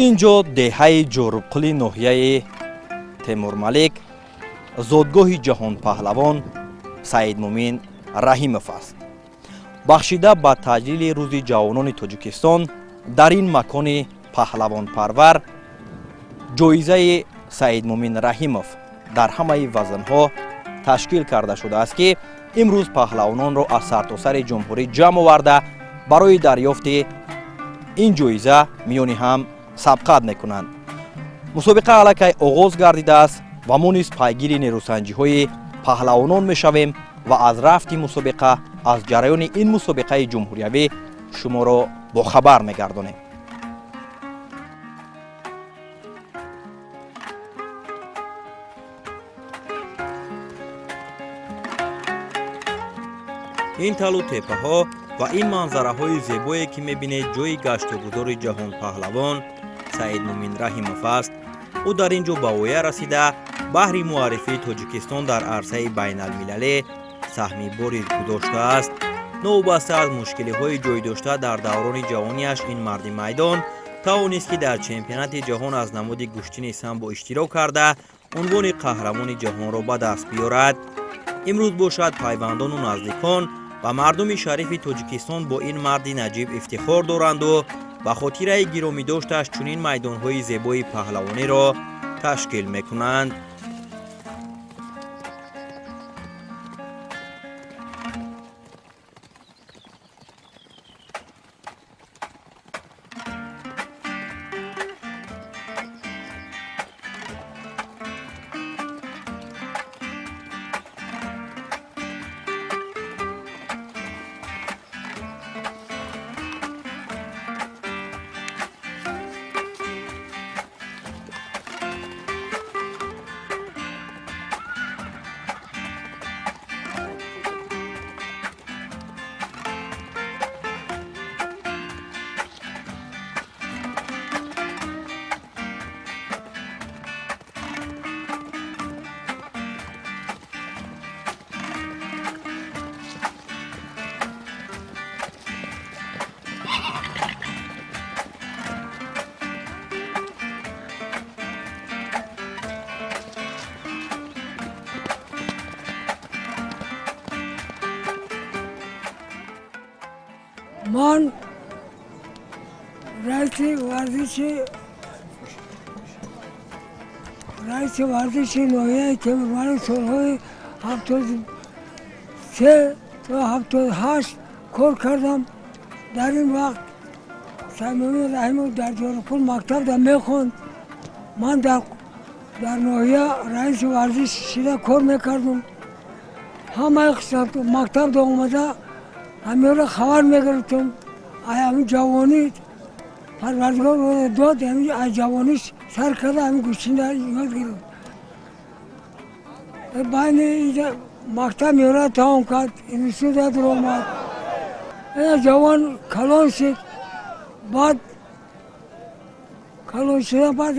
Ин ҷо деҳаи Ҷорубқули ноҳияи Темурмалик, зодгоҳи ҷаҳонпаҳлавон Саидмумин Раҳимов аст. Бахшида ба таҷлили Рӯзи ҷавонони Тоҷикистон, дар ин макони паҳлавонпарвар ҷоизаи Саидмумин Раҳимов дар ҳамаи вазнҳо ташкил карда шудааст, ки имрӯз паҳлавононро аз сартосари ҷумҳурӣ ҷамъ оварда, барои дарёфти ин ҷоиза миёни ҳам сабқат мекунанд. Мусобиқа аллакай оғоз гардидааст ва мо низ пайгири нерӯсанҷиҳои паҳлавонон мешавем ва аз рафти мусобиқа, аз ҷараёни ин мусобиқаи ҷумҳуриявӣ шуморо бохабар мегардонем. Ин талу теппаҳо ва ин манзараҳои зебое, ки мебинед, ҷои гаштугузори ҷаҳонпаҳлавон Саидмумин Раҳимов аст. Ӯ дар ин ҷо ба воя расида, баҳри муаррифии Тоҷикистон дар арсаи байналмилалӣ саҳми борид гузоштааст. Новобаста аз мушкилиҳои ҷойдошта дар даврони ҷавонияш, ин марди майдон тавонист, ки дар чемпионати ҷаҳон аз намуди гӯштини самбо иштирок карда, унвони қаҳрамони ҷаҳонро ба даст биёрад. Имрӯз бошад, пайвандону наздикон ва мардуми шарифи Тоҷикистон бо ин марди наҷиб ифтихор доранду ба хотираи гиромидошташ чунин майдонҳои зебои паҳлавониро ташкил мекунанд. Ман раиси варзиши ноҳияи Темурмалик солҳои 73 то 78 кор кардам. Дар ин вақт Саидмумин Раҳимов дар Ҷорубқул мактабда мехонд. Ман дар ноҳия раиси варзиш шида кор мекардам. Ҳамаи мактабда омада, ҳамеро хабар мегирифтам. Ай ҳамин ҷавонӣ Парвардигор дод, аз ҷавониш сар карда, ҳамин гӯштина ёд гирифт. Байни мактаб меёра тамом кард, института дуромад. Ина ҷавон калон шуд. Баъд калон шуда, баъд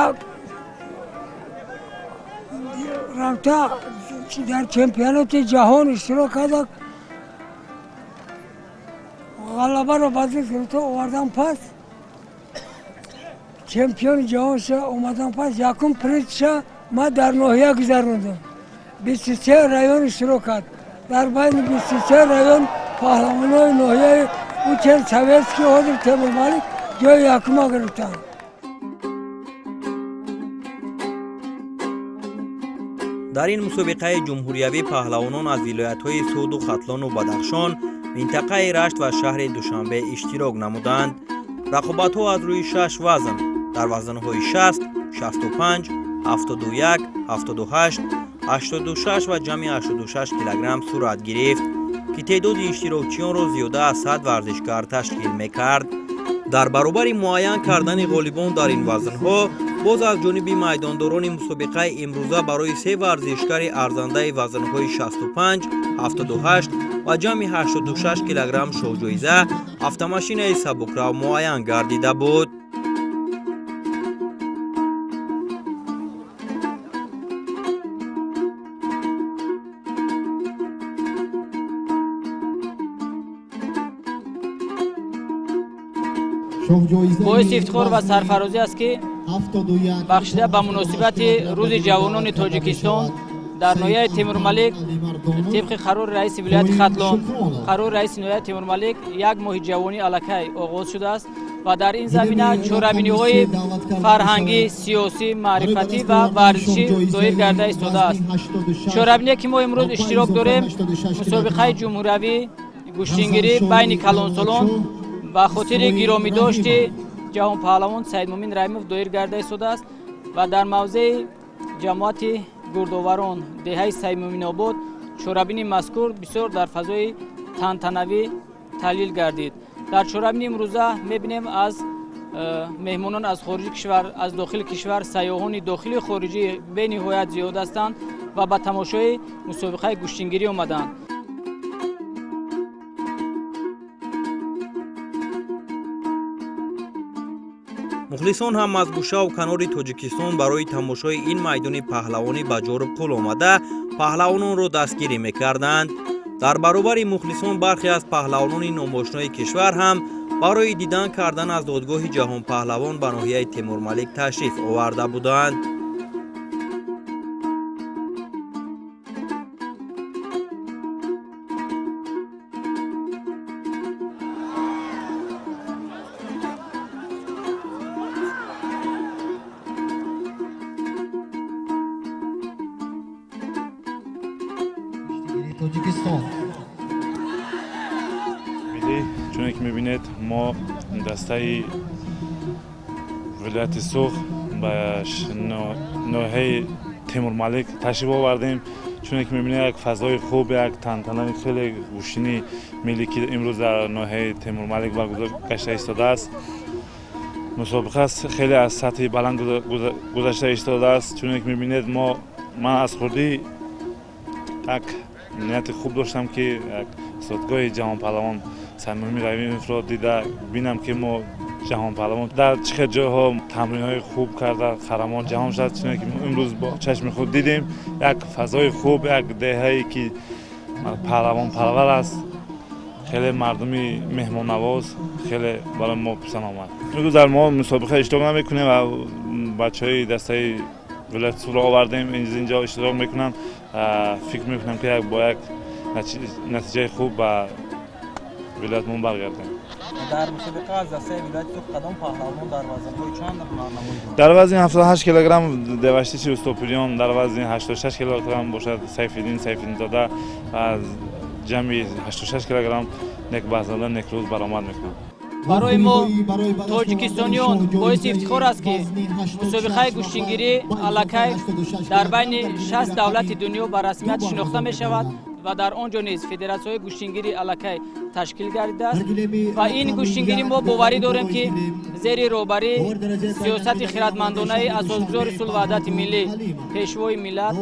як рафта дар чемпионати ҷаҳон иштирок карда, ғалабаро ба даст гирифта овардан. Пас чемпиони ҷаҳон шуда омадан пас, якум призша ман дар ноҳия гузарондам. 23 район иштирок кард. Дар байни 23 район паҳлавонои ноҳияи Учен Советский, ҳозир Темурмалик, ҷои якума гирифтанд. Дар ин мусобиқаи ҷумҳуриявӣ паҳлавонон аз вилоятҳои Суғду Хатлону Бадахшон, минтақаи Рашт ва шаҳри Душанбе иштирок намуданд. Рақобатҳо аз рӯи 6 вазн дар вазнҳои 60, 65, 71, 78, 86 ва ҷамъи 86 килограмм сурат гирифт, ки теъдоди иштирокчиёнро зиёда аз 100 варзишгар ташкил мекард. Дар баробари муайян кардани ғолибон дар ин вазнҳо, боз аз ҷониби майдондорони мусобиқаи имрӯза барои се варзишгари арзандаи вазнҳои 65, 78 ва ҷамъи 86 килограмм шоҳҷоиза автомашинаи сабукрав муайян гардида буд. Боиси ифтихор ва сарфарозӣ аст, ки бахшида ба муносибати Рӯзи ҷавонони Тоҷикистон дар ноҳияи Темурмалик тибқи қарори раиси вилояти Хатлон, қарори раиси ноҳияи Темурмалик як моҳи ҷавонӣ аллакай оғоз шудааст ва дар ин замина чорабиниҳои фарҳангӣ, сиёсӣ, маърифатӣ ва варзишӣ доир гарда истодааст. Чорабиние, ки мо имрӯз иштирок дорем, мусобиқаи ҷумҳуриявӣ гӯштингирӣ байни калонсолон ба хотири гиромидошти ҷаҳонпаҳлавон Саидмумин Раҳимов доир гарда истодааст ва дар мавзеи ҷамоати Гурдоварон, деҳаи Саидмуминобод чорабини мазкур бисёр дар фазои тантанавӣ таҳлил гардид. Дар чорабини имрӯза мебинем аз меҳмонон аз хориҷи кишвар, аз дохили кишвар, сайёҳони дохили хориҷӣ бениҳоят зиёд ҳастанд ва ба тамошои мусобиқаи гӯштингирӣ омаданд. Мухлисон ҳам аз гӯшаву канори Тоҷикистон барои тамошои ин майдони паҳлавонӣ ба Ҷорубқул омада, паҳлавононро дастгирӣ мекарданд. Дар баробари мухлисон бархе аз паҳлавонони номошинои кишвар ҳам барои дидан кардан аз додгоҳи ҷаҳонпаҳлавон ба ноҳияи Темурмалик ташриф оварда буданд. Тоҷикистон. Чуне ки мебинед, мо дастаи вилояти Суғд ба ноҳияи Темурмалик ташриф овардем. Чуне ки мебинед, як фазои хуб, як тантанаи хеле гӯштини миллӣ, ки имрӯз дар ноҳияи Темурмалик баргузор гашта истодааст. Мусобиқа хеле аз сатҳи баланд гузашта истодааст. Чуне ки мебинед, ман аз хурдӣ як нияти хуб доштам, ки як зодгоҳи ҷаҳонпаҳлавон Саидмумин Раҳимовро дида бинам, ки мо ҷаҳонпаҳлавон дар чӣ хел ҷойҳо тамринҳои хуб карда қаҳрамон ҷаҳон шуд. Чуне ки имрӯз бо чашми худ дидем, як фазои хуб, як деҳае ки паҳлавонпарвар аст, хеле мардуми меҳмоннавоз, хеле барои мо писанд омад. Имрӯз дар мо мусобиқа иштирок намекунем ва бачаҳои дастаи вилояти Суғдро овардем, инҷо иштирок мекунанд. Фикр мекунам, ки бо як натиҷаи хуб ба вилоятмон баргардем. Дар мусобиқа аз дастаи вилояти Суғд кадом паҳлавон дар вазнҳои чанд ҳунарнамоӣ дорад? Дар вазни 78 килограмм Деваштичи Устопирён, дар вазни 86 килограмм бошад Сайфиддин Сайфиддинзода, аз ҷамъи 86 килограмм Некбахтзода Некрӯз баромад мекунад. Барои мо тоҷикистониён боиси ифтихор аст, ки мусобиқаи гӯштингирӣ аллакай дар байни 60 давлати дунё ба расмият шинохта мешавад ва дар он ҷо низ федератсияҳои гӯштингирӣ аллакай ташкил гардидааст ва ин гӯштингирӣ мо боварӣ дорем, ки зери роҳбарии сиёсати хиратмандонаи асосгузори сулҳу ваҳдати миллӣ, пешвои миллат,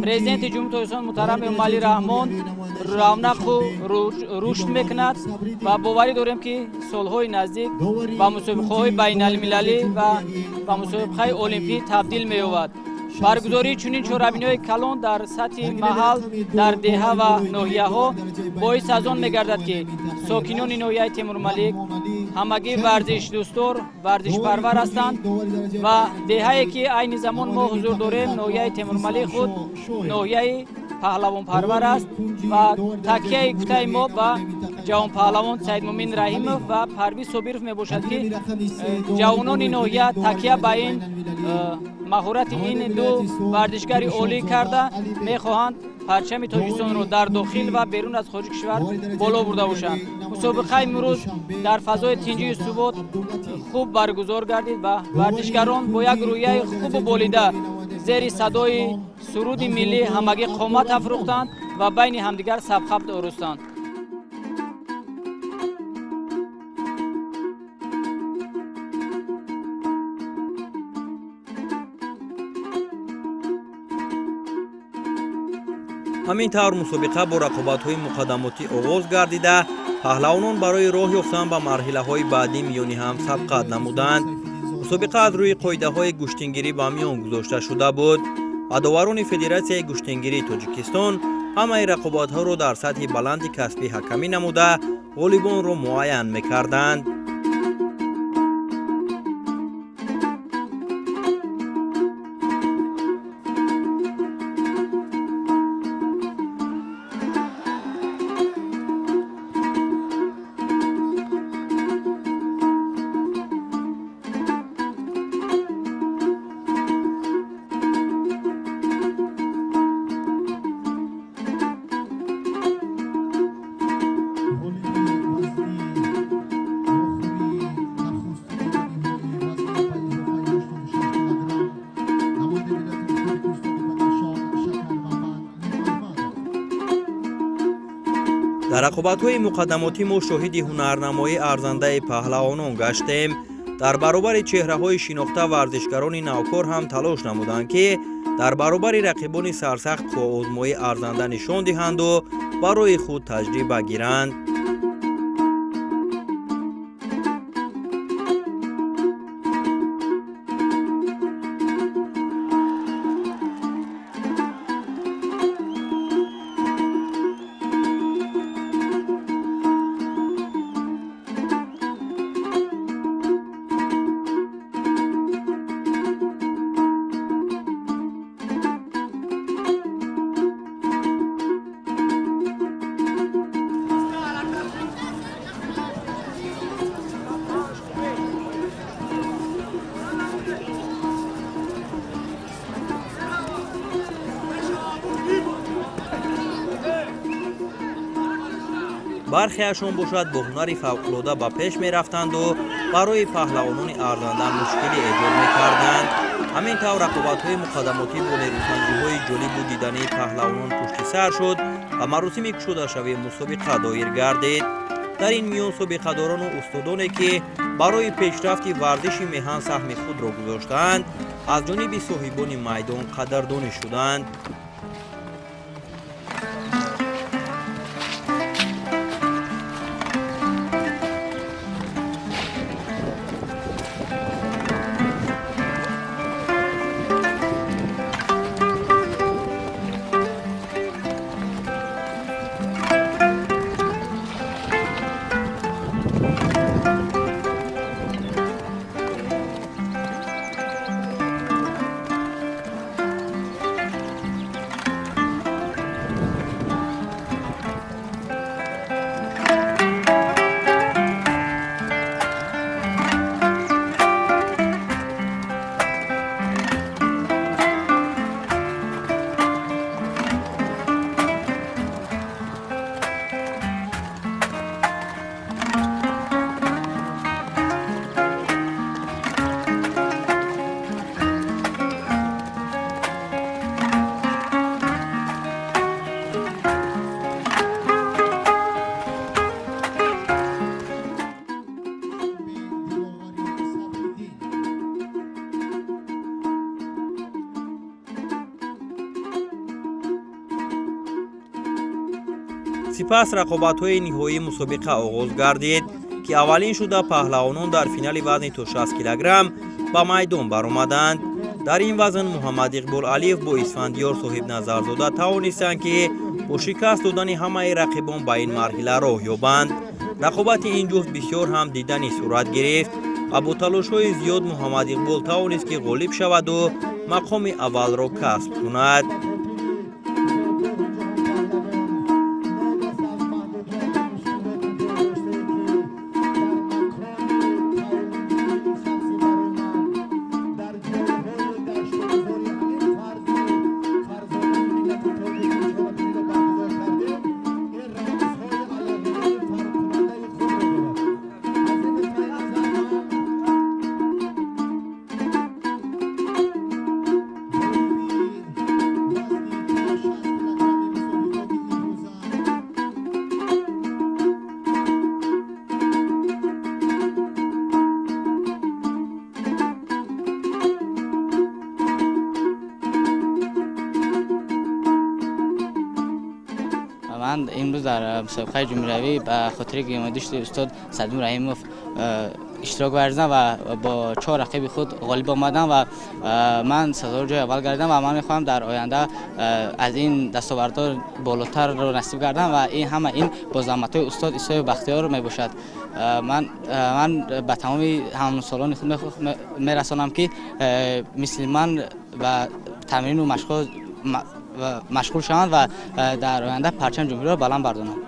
президенти Ҷумҳурии Тоҷикистон муҳтарам Эмомалӣ Раҳмон равнақу рушд мекунад ва боварӣ дорем, ки солҳои наздик ба мусобиқаҳои байналмилалӣ ва ба мусобиқаи олимпӣ табдил меёбад. Баргузории чунин чорабиниҳои калон дар сатҳи маҳал, дар деҳа ва ноҳияҳо боис аз он мегардад, ки сокинони ноҳияи Темурмалик ҳамагӣ варзишдӯстдор, варзишпарвар ҳастанд ва деҳае, ки айни замон мо ҳузур дорем, ноҳияи Темурмалик худ ноҳияи паҳлавонпарвар аст ва такияи гуфтаи мо ба ҷавонпаҳлавон Саидмумин Раҳимов ва Парвиз Собиров мебошад, ки ҷавонони ноҳия такия ба ин маҳорати ин ду варзишгари олӣ карда мехоҳанд парчами Тоҷикистонро дар дохил ва берун аз хориҷи кишвар боло бурда бошанд. Мусобиқаи имрӯз дар фазои тинҷию субот хуб баргузор гардид ва варзишгарон бо як рӯҳияи хубу болида зери садои суруди миллӣ ҳамагӣ қомат афрӯхтанд ва байни ҳамдигар сабқат оростанд. Ҳамин тавр мусобиқа бо рақобатҳои муқаддамотӣ оғоз гардида, паҳлавонон барои роҳ ёфтан ба марҳилаҳои баъдӣ миёни ҳам сабқат намуданд. Мусобиқа аз рӯи қоидаҳои гӯштингирӣ ба миён гузошта шуда буд ва доварони Федератсияи гӯштингирии Тоҷикистон ҳамаи рақобатҳоро дар сатҳи баланди касбӣ ҳакамӣ намуда ғолибонро муайян мекарданд. Дар рақобатҳои муқаддамотӣ мо шоҳиди ҳунарнамоии арзандаи паҳлавонон гаштем. Дар баробари чеҳраҳои шинохта варзишгарони навкор ҳам талош намуданд, ки дар баробари рақибони сарсахт қувваозмоии арзанда нишон диҳанду барои худ таҷриба гиранд. Бархеашон бошад бо ҳунари фавқулода ба пеш мерафтанду барои паҳлавонони арзанда мушкилӣ эҷод мекарданд. Ҳамин тавр рақобатҳои муқаддамотӣ бо нерӯсанҷиҳои ҷолибу дидании паҳлавонон пушти сар шуд ва маросими кушодашавии мусобиқа доир гардид. Дар ин миён собиқадорону устодоне, ки барои пешрафти варзиши меҳан саҳми худро гузоштаанд, аз ҷониби соҳибони майдон қадрдонӣ шуданд. Сипас рақобатҳои ниҳоии мусобиқа оғоз гардид, ки аввалин шуда паҳлавонон дар финали вазни то 60 килограмм ба майдон баромаданд. Дар ин вазн Муҳаммад Иқбол Алиев бо Исфандиёр Соҳибназарзода тавонистанд, ки бо шикаст додани ҳамаи рақибон ба ин марҳила роҳ ёбанд. Рақобати ин ҷуфт бисёр ҳам диданӣ сурат гирифт ва бо талошҳои зиёд Муҳаммад Иқбол тавонист, ки ғолиб шаваду мақоми аввалро касб кунад. Ман имрӯз дар мусобиқаи ҷумҳуриявӣ ба хотири гиромидошти устод Саидмумин Раҳимов иштирок варзидам ва бо 4 рақиби худ ғолиб омадам ва ман сазовори ҷои аввал гардидам ва ман мехоҳам дар оянда аз ин дастовардҳо болотарро насиб гардам ва ин ҳама ин бо заҳматҳои устод Исоев Бахтиёр мебошад. Ман ба тамоми ҳамсолони худ мерасонам, ки мисли ман ба тамрину машғул шаванд ва дар оянда парчами ҷумҳуриро баланд бардоранд.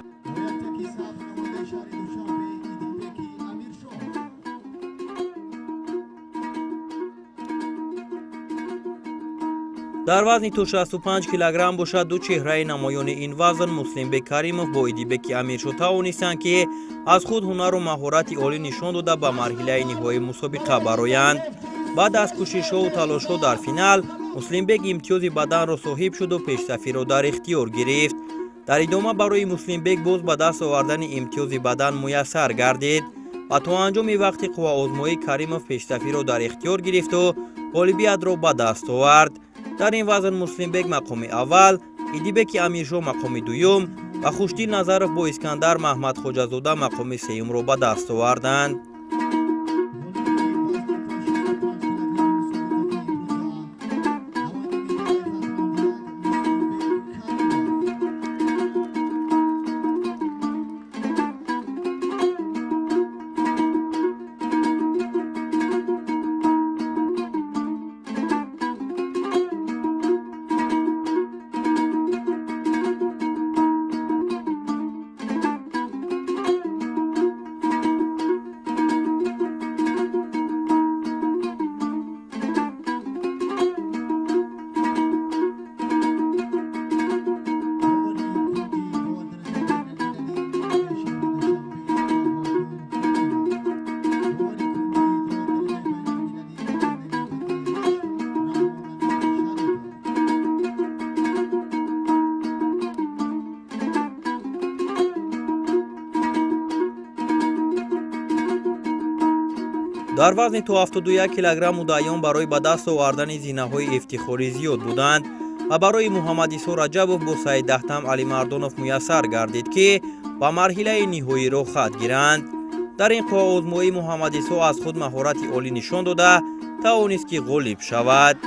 Дар вазни то 65 килограмм бошад, ду чеҳраи намоёни ин вазн Муслимбек Каримов бо Идибеки Амиршо тавонистанд, ки аз худ ҳунару маҳорати олӣ нишон дода ба марҳилаи ниҳоии мусобиқа бароянд. Баъд аз кӯшишҳову талошҳо дар финал Муслимбек имтиёзи баданро соҳиб шуду пешсафиро дар ихтиёр гирифт. Дар идома барои Муслимбек боз ба даст овардани имтиёзи бадан муяссар гардид ва то анҷоми вақти қувваозмоӣ Каримов пешсафиро дар ихтиёр гирифту ғолибиятро ба даст овард. Дар ин вазн Муслимбек мақоми аввал, Идибеки Амиршо мақоми дуюм ва Хушдил Назаров бо Искандар Маҳмадхоҷазода мақоми сеюмро ба даст оварданд. Дар вазни то 71 килограмм муддаиён барои ба даст овардани зинаҳои ифтихорӣ зиёд буданд ва барои Муҳаммадисо Раҷабов бо Саидаҳтам Алимардонов муяссар гардид, ки ба марҳилаи ниҳоиро хат гиранд. Дар ин қувваозмоӣ Муҳаммадисо аз худ маҳорати олӣ нишон дода тавонист, ки ғолиб шавад.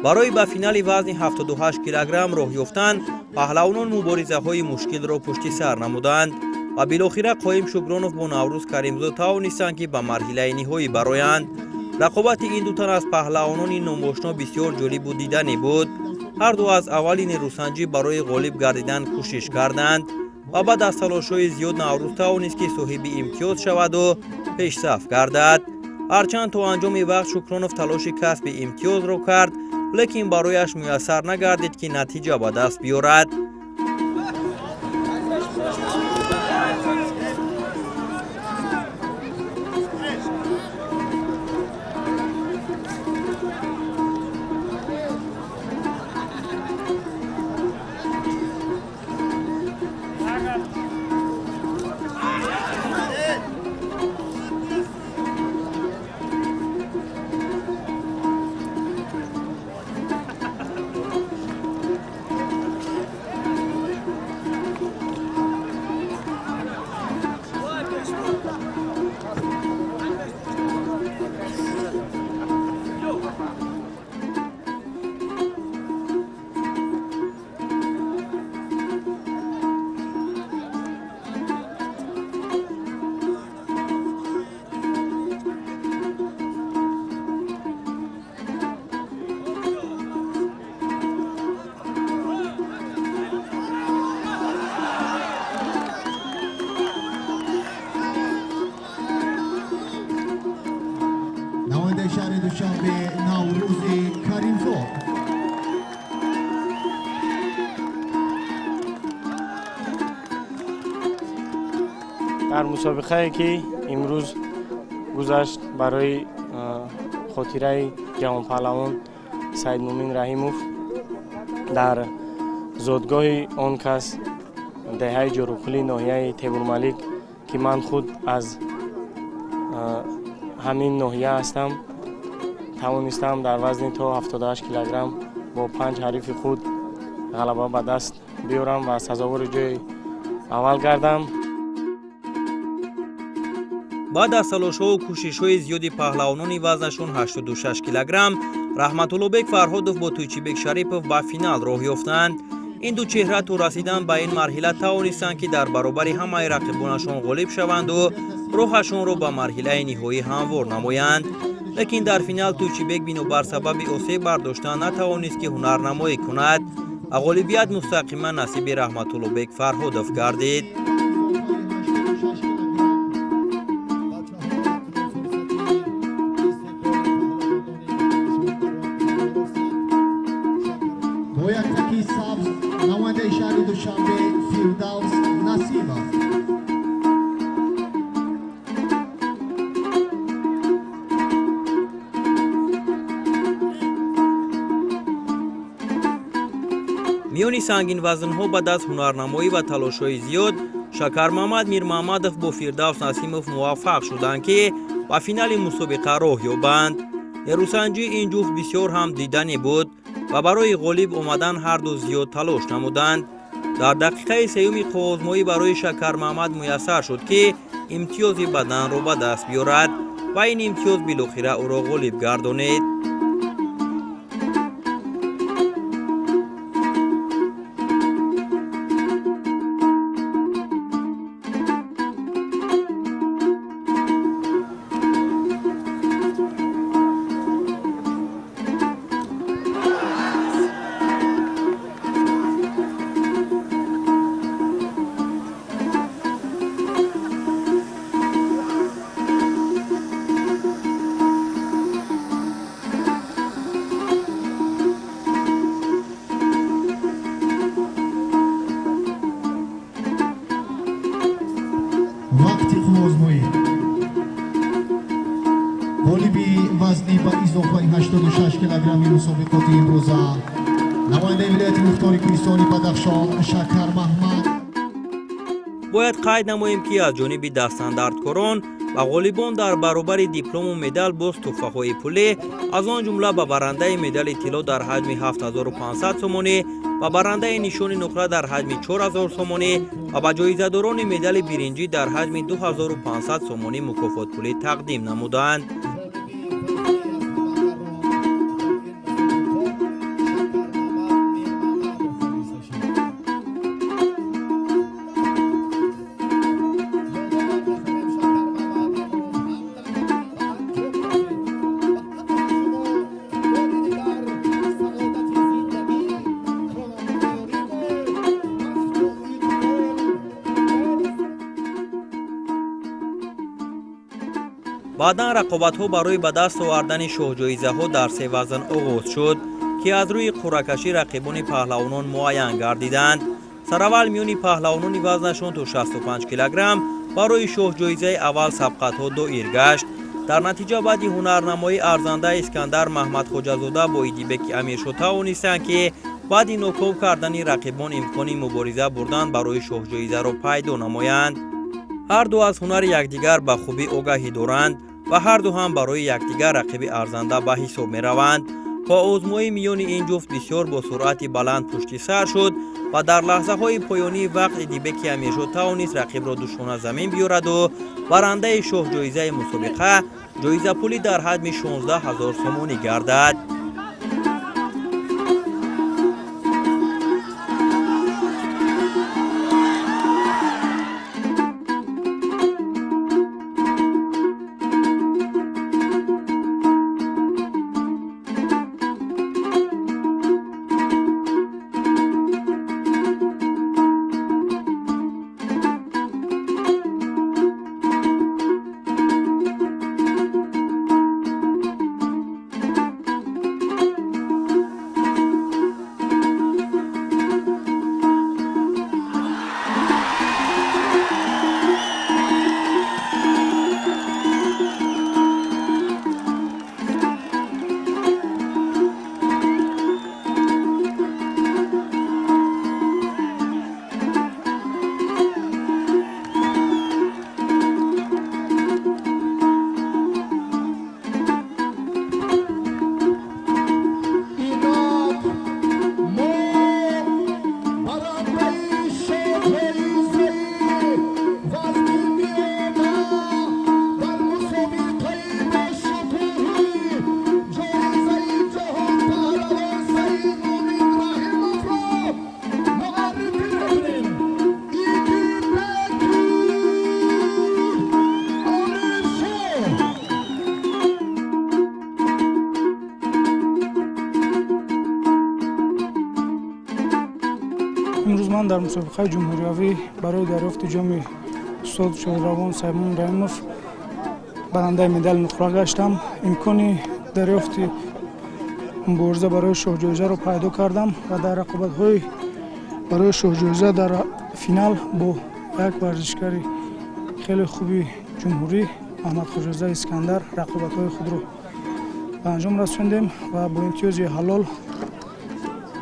Барои ба финали вазни 78 килограмм роҳ ёфтан паҳлавонон муборизаҳои мушкилро пушти сар намуданд ва билохира Қоим Шукронов бо Наврӯз Каримзод тавонистанд, ки ба марҳилаи ниҳоӣ бароянд. Рақобати ин ду тан аз паҳлавонони номошно бисёр ҷолибу диданӣ буд. Ҳар ду аз аввали нерӯсанҷӣ барои ғолиб гардидан кӯшиш карданд ва баъд аз талошҳои зиёд Наврӯз тавонист, ки соҳиби имтиёз шаваду пешсаф гардад. Ҳарчанд то анҷоми вақт Шукронов талоши касби имтиёзро кард, лекин барояш муяссар нагардид, ки натиҷа ба даст биёрад. Дар мусобиқае ки имрӯз гузашт барои хотираи ҷавонпаҳлавон Саидмӯмин Раҳимов дар зодгоҳи он кас деҳаи Ҷорубқули ноҳияи Темурмалик, ки ман худ аз ҳамин ноҳия ҳастам, тавонистам дар вазни то 78 килограмм бо 5 ҳарифи худ ғалаба ба даст биёрам ва сазовори ҷои аввал гардам. Баъд аз талошҳову кӯшишҳои зиёди паҳлавонони вазнашон 86 килограмм, Раҳматуллобек Фарҳодов бо Тӯйчибек Шарипов ба финал роҳ ёфтанд. Ин ду чеҳра то расидан ба ин марҳила тавонистанд, ки дар баробари ҳамаи рақибонашон ғолиб шаванду роҳашонро ба марҳилаи ниҳоӣ ҳамвор намоянд. Лекин дар финал Тӯйчибек бинобар сабаби осеб бардоштан натавонист, ки ҳунарнамоӣ кунад ва ғолибият мустақиман насиби Раҳматуллобек Фарҳодов гардид. Миёни сангинвазнҳо баъд аз ҳунарнамоӣ ва талошҳои зиёд Шакармамад Мирмаҳмадов бо Фирдавс Насимов муваффақ шуданд, ки ба финали мусобиқа роҳ ёбанд. Нерӯсанҷии ин ҷуфт бисёр ҳам диданӣ буд ва барои ғолиб омадан ҳарду зиёд талош намуданд. Дар дақиқаи сеюми қувваозмоӣ барои Шакармаҳмад муяссар шуд, ки имтиёзи баданро ба даст биёрад ва ин имтиёз билохира ӯро ғолиб гардонид. Вақти қувваозмоӣ ғолиби вазни ба изофаи 86 килограмми мусобиқоти имрӯза намояндаи вилояти мухтори кӯҳистони Бадахшон Шакармаҳмад. Бояд қайд намоем, ки аз ҷониби дастандардкорон ва ғолибон дар баробари диплому медал боз тӯҳфаҳои пулӣ, аз он ҷумла ба барандаи медали тилло дар ҳаҷми 7500 сомонӣ, ба барандаи нишони нуқра дар ҳаҷми 4000 сомонӣ ва ба ҷоизадорони медали биринҷӣ дар ҳаҷми 2500 сомонӣ мукофотпулӣ тақдим намуданд. Баъдан рақобатҳо барои ба даст овардани шоҳҷоизаҳо дар се вазн оғоз шуд, ки аз рӯи қуръакашӣ рақибони паҳлавонон муайян гардиданд. Сараввал миёни паҳлавонони вазнашон то 65 килограмм барои шоҳҷоизаи аввал сабқатҳо доир гашт. Дар натиҷа баъди ҳунарнамоии арзанда Искандар Маҳмадхоҷазода бо Идибеки Амиршо тавонистанд, ки баъди ноком кардани рақибон имкони мубориза бурдан барои шоҳҷоизаро пайдо намоянд. Ҳарду аз ҳунари якдигар ба хубӣ огаҳӣ доранд ва ҳарду ҳам барои якдигар рақиби арзанда ба ҳисоб мераванд. Қувваозмоӣ миёни ин ҷуфт бисёр бо суръати баланд пушти сар шуд ва дар лаҳзаҳои поёнии вақт Идибеки Амиршо тавонист рақибро душона замин биёраду барандаи шоҳҷоизаи мусобиқа ҷоизапулӣ дар ҳаҷми 16 000 сомонӣ гардад. Имрӯз ман дар мусобиқаи ҷумҳуриявӣ барои дарёфти ҷоми устод шодравон Саймон Раҳимов барандаи медали нуқра гаштам. Имкони дарёфти мубориза барои шоҳҷоизаро пайдо кардам ва дар рақобатҳои барои шоҳҷоиза дар финал бо як варзишгари хеле хуби ҷумҳурӣ Аҳмад Хоҷазода Искандар рақобатҳои худро ба анҷом расондем ва бо имтиёзи ҳалол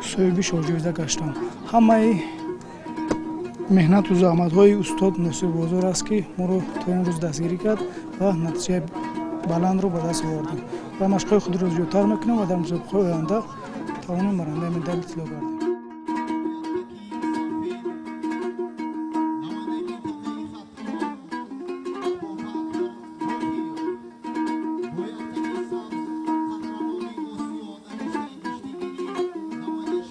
соҳиби шоҳҷоиза гаштам. Ҳамаи меҳнату заҳматҳои устод Носир Бозор аст, ки моро то имрӯз дастгирӣ кард ва натиҷаи баландро ба даст овардем ва машқҳои худро зиёдтар мекунем ва дар мусобиқаҳои оянда тавонем барандаи медали тилло гардем.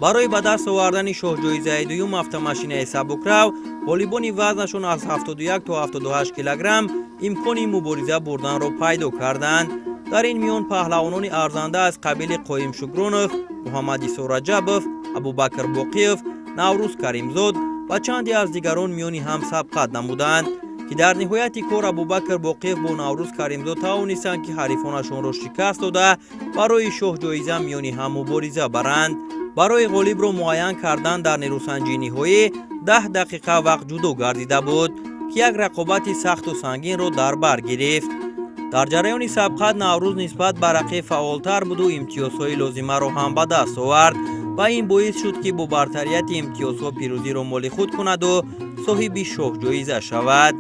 Барои ба даст овардани шоҳҷоизаи дуюм автомашинаи сабукрав ғолибони вазнашон аз 71 то 78 килограмм имкони мубориза бурданро пайдо карданд. Дар ин миён паҳлавонони арзанда аз қабили Қоим Шукронов, Муҳаммадисо Раҷабов, Абубакр Боқиев, Наврӯз Каримзод ва чанде аз дигарон миёни ҳам сабқат намуданд, ки дар ниҳояти кор Абубакр Боқиев бо Наврӯз Каримзод тавонистанд, ки ҳарифонашонро шикаст дода барои шоҳҷоиза миёни ҳам мубориза баранд. Барои ғолибро муайян кардан дар нерӯсанҷии ниҳоӣ 10 дақиқа вақт ҷудо гардида буд, ки як рақобати сахту сангинро дар бар гирифт. Дар ҷараёни сабқат Наврӯз нисбат ба рақиб фаъолтар буду имтиёзҳои лозимаро ҳам ба даст овард ва ин боис шуд, ки бо бартарияти имтиёзҳо пирӯзиро моли худ кунаду соҳиби шоҳҷоиза шавад.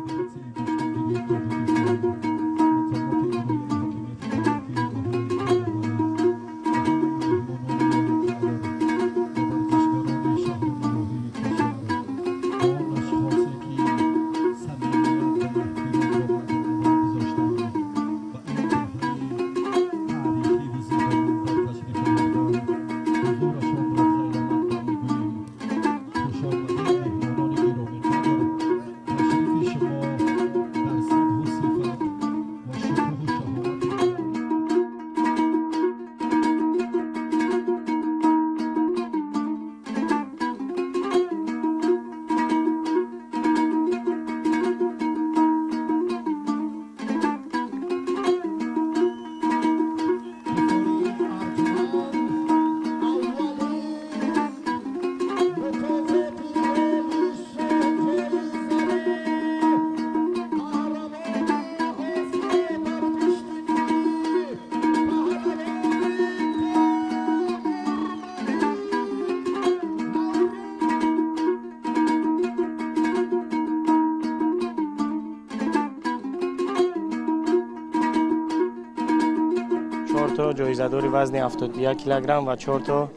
То ҷоизадори вазни 71 килограмм ва 4 то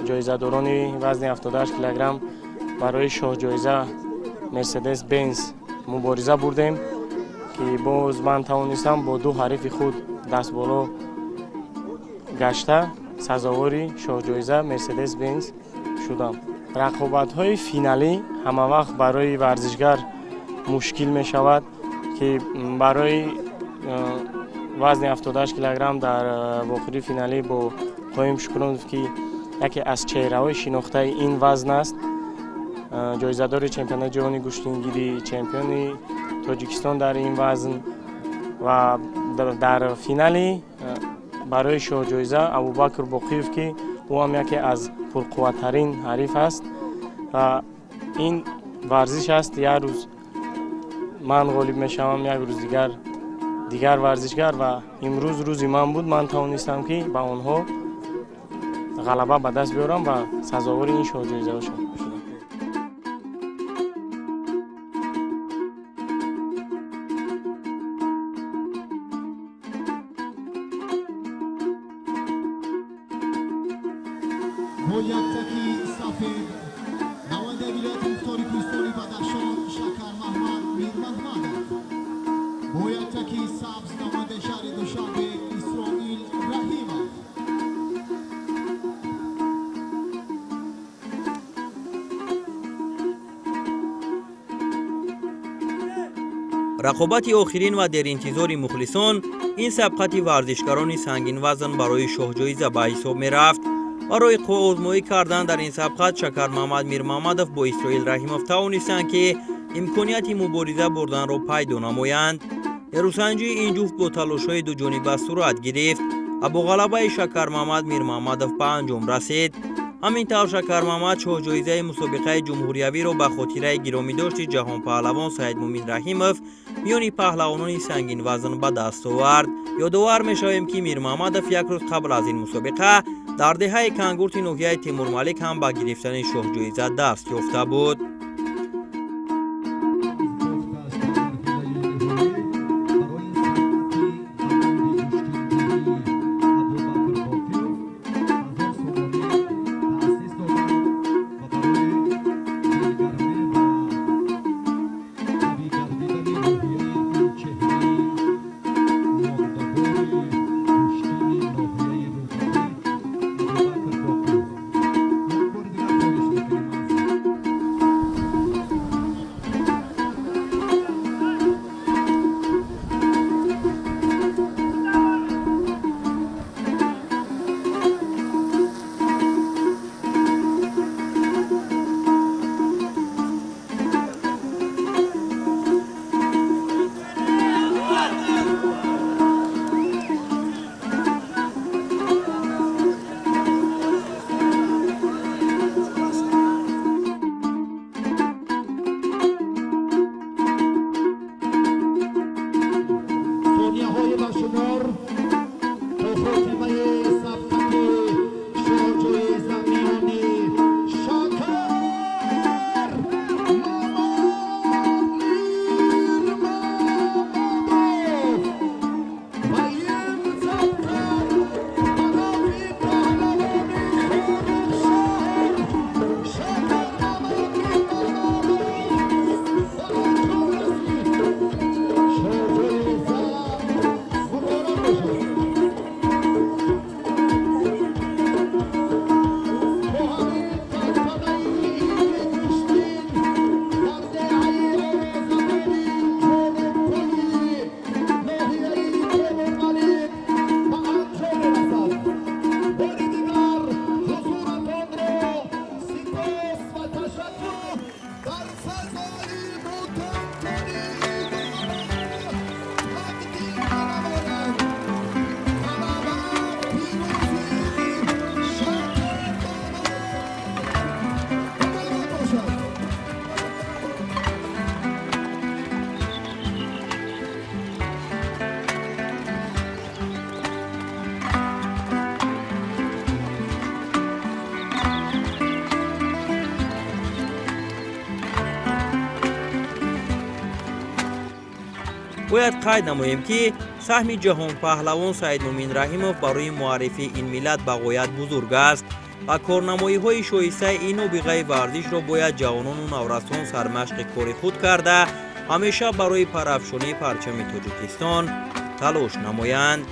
ҷоизадорони вазни 78 килограмм барои шоҳҷоиза Мерседес Бенз мубориза бурдем, ки боз ман тавонистам бо ду ҳарифи худ дастболо гашта сазовори шоҳҷоиза Мерседес Бенз шудам. Рақобатҳои финалӣ ҳамавақт барои варзишгар мушкил мешавад, ки барои вазни 78 килограмм дар вохӯрии финалӣ бо Қоим Шукронов, ки яке аз чеҳраҳои шинохтаи ин вазн аст, ҷоизадори чемпионати ҷаҳони гӯштингирӣ, чемпиони Тоҷикистон дар ин вазн ва дар финали барои шоҳҷоиза Абубакр Боқиев, ки ӯ ҳам яке аз пурқувваттарин ҳариф аст. Ва ин варзиш аст, як рӯз ман ғолиб мешавам, як рӯз дигар варзишгар, ва имрӯз рӯзи ман буд, ман тавонистам, ки ба онҳо ғалаба ба даст биёрам ва сазовори ин шоҳҷоизаҳо шудам. Бо яктаки сафед намояндаи вилояти мухтори кӯҳистони Бадахшон Шакармаҳмад Мирмаҳмадов, бо яктаки сабз намояндаи шаҳри Душанбе Исроил Раҳимов. Рақобати охирин ва деринтизори мухлисон ин сабқати варзишгарони сангинвазн барои шоҳҷоиза ба ҳисоб мерафт. Барои қувваозмоӣ кардан дар ин сабқат Шакармамад Мирмамадов бо Исроил Раҳимов тавонистанд, ки имконияти мубориза бурданро пайдо намоянд. Нерӯсанҷии ин ҷуфт бо талошҳои дуҷониба сурат гирифт ва бо ғалабаи Шакармамад Мирмамадов ба анҷом расид. Ҳамин тавр Шакармамад шоҳҷоизаи мусобиқаи ҷумҳуриявиро ба хотираи гиромидошти ҷаҳонпаҳлавон Саидмумин Раҳимов миёни паҳлавонони сангинвазн ба даст овард. Ёдовар мешавем, ки Мирмамадов як рӯз қабл аз ин мусобиқа дар деҳаи Кангурти ноҳияи Темурмалик ҳам ба гирифтани шоҳҷоиза даст ёфта буд. Бояд қайд намоем, ки саҳми ҷаҳонпаҳлавон Саидмумин Раҳимов барои муаррифии ин миллат ба ғоят бузург аст ва корнамоиҳои шоистаи ин нобиғаи варзишро бояд ҷавонону наврасон сармашқи кори худ карда, ҳамеша барои парафшонии парчами Тоҷикистон талош намоянд.